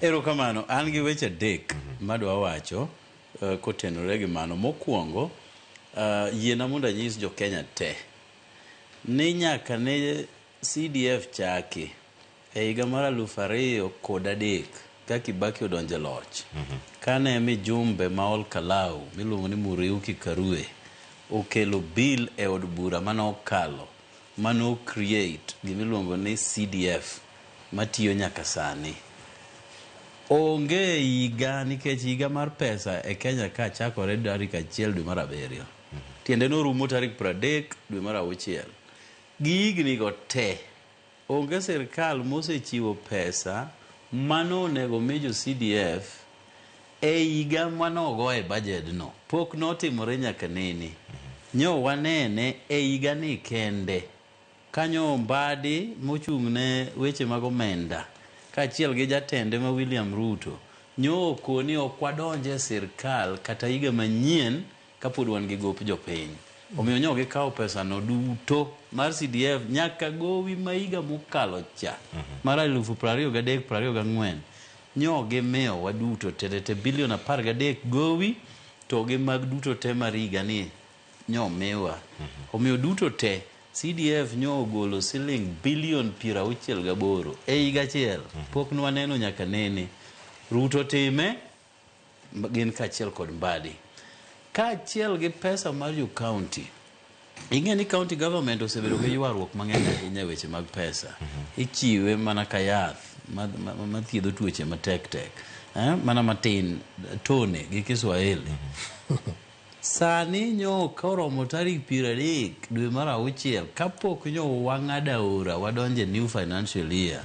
Erokamano. An gi weche adek madwa wacho kotenore gi mano. Mokwongo, yiena mondo anyis jo Kenya te ni nyaka ne CDF chaki e higa mar 2003 ka Kibaki odonjo e loch, kane mijumbe ma Ol Kalou miluongo ni Muriuki Karue okelo bill e od bura mane okalo mane o create gimiluongo ni CDF matiyo nyaka sani. Onge higa nikech higa mar pesa e Kenya ka chakore tarik 1 dwe mar 7. Tiende norumo tarik 30 dwe mar 6. Gi higni go te, onge sirkal mosechiwo pesa mano onego mi jo CDF e higa manogo e budget no. Pok notimore nyaka nene. Nyo wanene e higa ni kende. Kanyo Mbadi mochung' ne weche mag omenda kaachiel gi jatende ma William Ruto nyo okoni ok wadonj e sirkal kata higa manyien kapod wan gi gop jopiny. Omiyo nyo gikawo pesa no duto mar CDF nyaka gowi ma higa mokalo cha mar 2023-24 nyo gimiyowa duto te te bilion 13 gowi to gi mag duto te mar higa ni nyo miwa. Omiyo duto te CDF nyo ogolo siling bilion 68 e higa achiel. Pok nwaneno nyaka nene. Ruto time gin kaachiel kod Mbadi. Kaachiel gi pesa mar jo county. Ing'e ni county government osebedo gi ywaruok mang'eny ahinya e weche mag pesa. Ichiwe mana ka yath mathiedho tuoche matek tek. Mana matin tone gi Kiswahili. Sani nyo koromo tarik 30 dwe mar 6 kapok nyo wang'ado aora wadonje new financial year.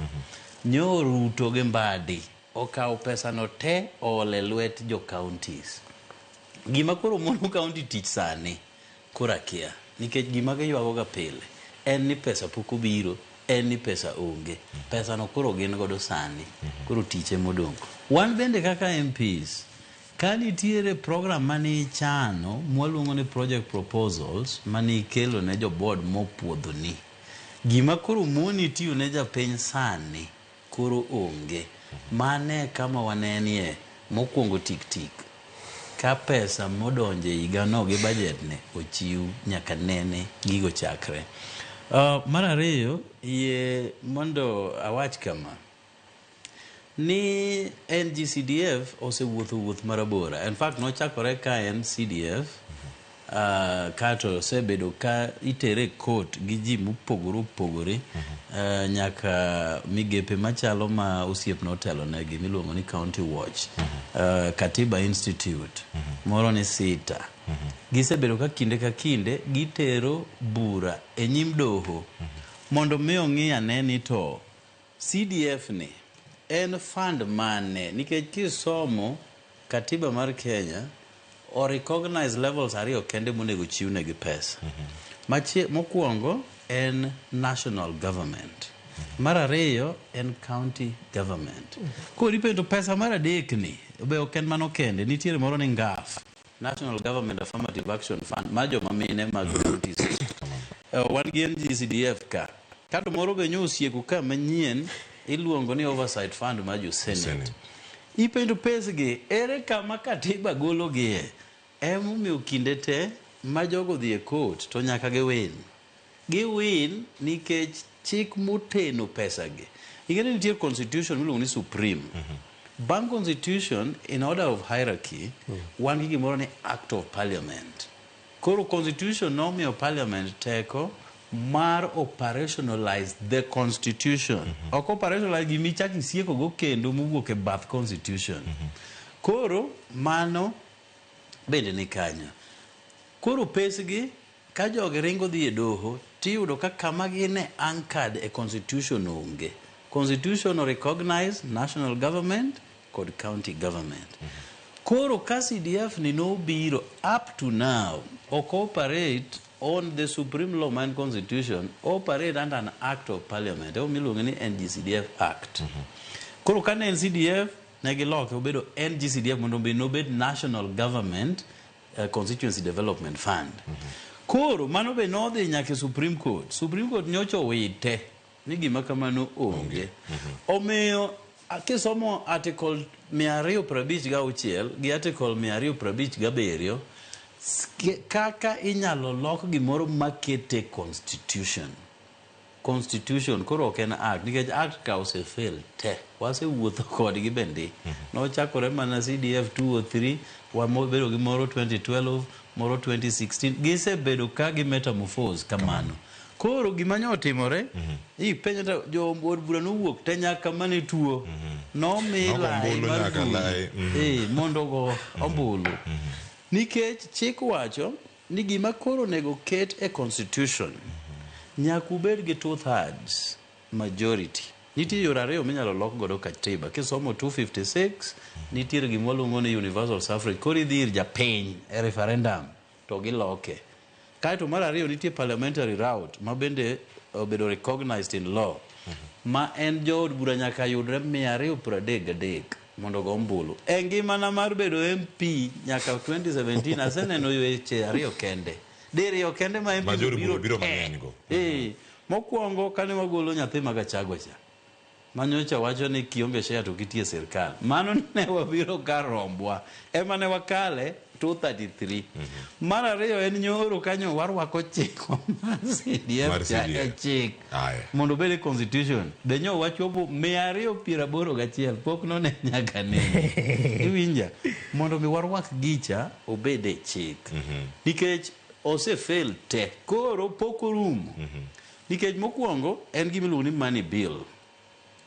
Nyo Ruto gi Mbadi okawo pesa no te oole lwet jo counties. Gima koro mono county tich sani koro akia nikech gima giywago ga pile en ni pesa pok obiro, en ni pesa onge. Pesa no koro gin godo sani, koro tich ema odong'. Wan bende kaka MPs, ka nitiere program mane ichano mwaluongo ni project proposals mane ikelo ne jo board mopuodhoni, gima koro moni tiyo ne japiny sani koro onge. Mane kama wanenie mokwongo tik tik ka pesa modonjo e higano gi budget ne ochiw nyaka nene gigo chakre. Mar ariyo, yie mondo awach kama ni NGCDF osewuotho wuoth marabora. In fact, nochakore ka en CDF, kato osebedo ka itere e court gi ji mopogore opogore, nyaka migepe machalo ma osiepna otelo negi miluongo ni County Watch, Katiba Institute, moro ni SITA. Gisebedo ka kinde ka kinde gitero bura e nyim doho mondo mi ong'i ane ni to CDF ni en fund mane, nikech kisomo katiba mar Kenya o recognize levels ariyo kende monego chiwnegi pesa. Mokwongo en national government. Mar ariyo en county government. Koro ipenjo pesa mar adek ni be ok en mano kende, nitiere moro ni NGAAF, National Government Affirmative Action Fund, ma joma mine mag counties. Wan gi NGCDF ka. Kato moro be nyo osieko ka manyien iluongo ni Oversight Fund mar jo Senate. Senate. Ipenjo pesgi, ere kama katiba gologie? Emomiyo kinde te ma jogo dhi e court to nyaka giwin. Giwin nikech chik moteno pesagi. Ing'e ni nitie constitution miluongo ni Supreme. Bang' constitution, in order of hierarchy, wan gi gimoro ni Act of Parliament. Koro constitution nomiyo parliament teko mar operationalize the constitution. Ok operationalize gima ichako isieko go kendo mowuok e bath constitution. Koro mano bende ni kanyo. Koro pesgi ka jogi ringo dhi e doho tiyudo ka kama gine anchored e constitution onge. Constitution o recognize national government kod county government. Koro ka CDF ni nobiro up to now ok operate on the supreme law man constitution, operate under an act of parliament. Emo miluongo ni NGCDF Act. Koro ka ne en CDF ne giloke obedo NGCDF mondo obi nobed National Government Constituency Development Fund. Koro mano be nodhi nyaka e Supreme Court. Supreme Court nyocha owite. ni gima kamano onge. Omiyo kisomo article 256 gi article 257, kaka inyalo lok gimoro makete constitution. Constitution koro ok en act, nikech act ka osefail te, wasewuotho kodgi bende. Nochakore mana CDF 203, wabedo gi moro 2012, moro 2016, gisebedo ka gi metamorphose kamano. Koro gima nyo otimore, ipenjo to jo od bura nowuok te nyaka mane tuo. Nomi Nogo lai ombulu mar nyaka bura. lai, Mondo ogo ombulu. Nikech chik wacho ni gima koro onego ket e constitution nyaka ubed gi 2/3 majority. Nitie yore ariyo minyalo lok godo katiba. Kisomo 256, nitiere gima waluongo ni universal suffrage. Koro idhi ir japiny e referendum to giloke. Kaeto mar ariyo nitie parliamentary route ma bende obedo recognized in law, ma en jood bura nyaka yudre 233 mondo ogo ombulu. E ngimana mar bedo MP nyaka 2017 aseneno weche ariyo kende. Diriyo kende ma MP Ma jood bura biro biro te. mang'eny go. Mokwongo kane wagolo nyathi ma Gachagua cha, manyocha wacho ni kionge share to kitie sirkal. Mano ne wabiro kar rombwa. Ema ne wakale 233. Mar ariyo en nyoro kanyo warwako chik mar CDF Mar cha e CDF. chik. Aya. Mondo obed e constitution. Be nyo wachopo 281 pok none nyaka nene. Iwinja? Mondo mi warwak gicha obed e chik. Nikech osefail te. Koro pok orumo. Nikech mokwongo en gima iluongo ni money bill.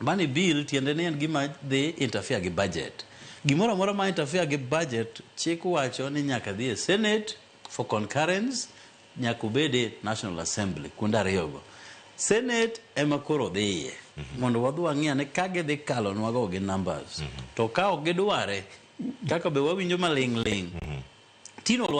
Money bill tiende ni en gima dhi interfere gi budget. Gimoro amora ma interfere gi budget, chik wacho ni nyaka dhi e Senate for concurrence, nyaka obed e National Assembly, kuonde ariyogo. Senate ema koro dhiye, mondo wadhi wang'i ane ka gidhi kalonwago gi numbers. To ka ok gidware, kaka be wawinjo maling' ling', tino lwar.